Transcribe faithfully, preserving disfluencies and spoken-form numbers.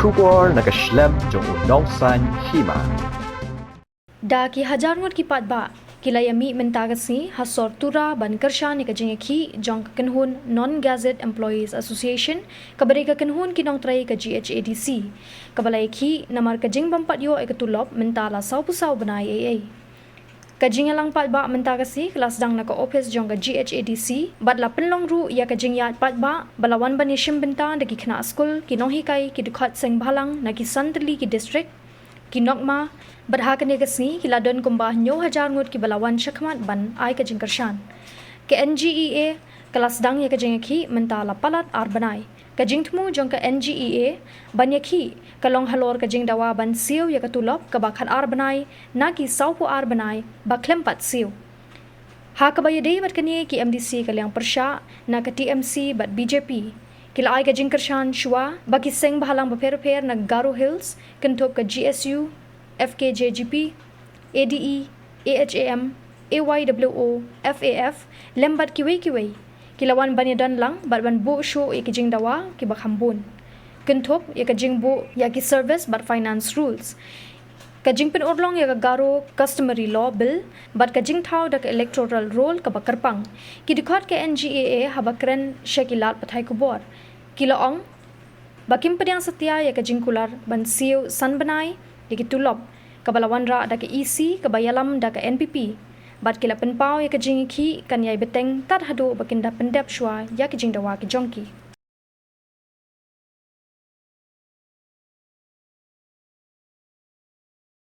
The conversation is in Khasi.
Khubor na ka shlem jong u nongsan hima. Da ki hajar ngut ki paidbah ki la ïamih mynta ka sngi ha sor Tura ban kyrshan ïa ka jingïakhih jong ka kynhun Non-Gazette Employees Association, kaba dei ka kynhun ki nongtrei ka G H A D C, kaba la ïakhih namar ka jingbym pat ïoh ïa ka tulop mynta la sawphew saw bnai ei ei. Ka jingïalang paidbah mynta ka sngi ka la sdang na ka ophis jong ka G H A D C bad la pynlong ruh ïa ka jingïaid paidbah ba la wan ban ïashim bynta da ki khynnah skul, ki nonghikai, ki dkhot seng bhalang na ki san tylli ki district, ki nongma, bad ha kane ka sngi ki la don kumba hynñiew hajar ngut kiba la wan shakhmat ban ai ka jingkyrshan. Ka N G E A ka la sdang ïa ka jingïakhih mynta la palat ar bnai. Ka jingthmu jong ka N G E A ban ïakhih ka long halor ka jingdawa ban siew ïa ka tulop kaba khat ar bnai na ki sawphew ar bnai ba khlem pat siew. Ha kaba ïadei bad kane, ki M D C ka liang pyrshah na ka T M C bad B J P ki la ai ka jingkyrshan shuwa ba ki seng bhalang bapher bapher na Garo Hills, kynthup ka G S U, F K J G P, A D E, A H A M, A Y W O, F A F, lem bad kiwei kiwei, ki la wan ban ïadon lang bad ban buh shuh ïa ki jingdawa kiba kham bun, kynthup ïa ka jingbuh ïa ki service bad finance rules, ka jingpynurlong ïa ka Garo Customary Law Bill bad ka jingthaw da ka electoral roll kaba kyrpang. Ki dkhot ka N G E A haba kren sha ki lad pathai khubor ki la ong ba kim pdiang satia ïa ka jingkular ban siew san bnai ïa ki tulop kaba la wanrah da ka E C kaba ïalam da ka N P P, bad ki la pynpaw ïa ka jingïakhih kan ïai bteng tad haduh ba kin da pyndep shuwa ïa ki jingdawa ki jong ki.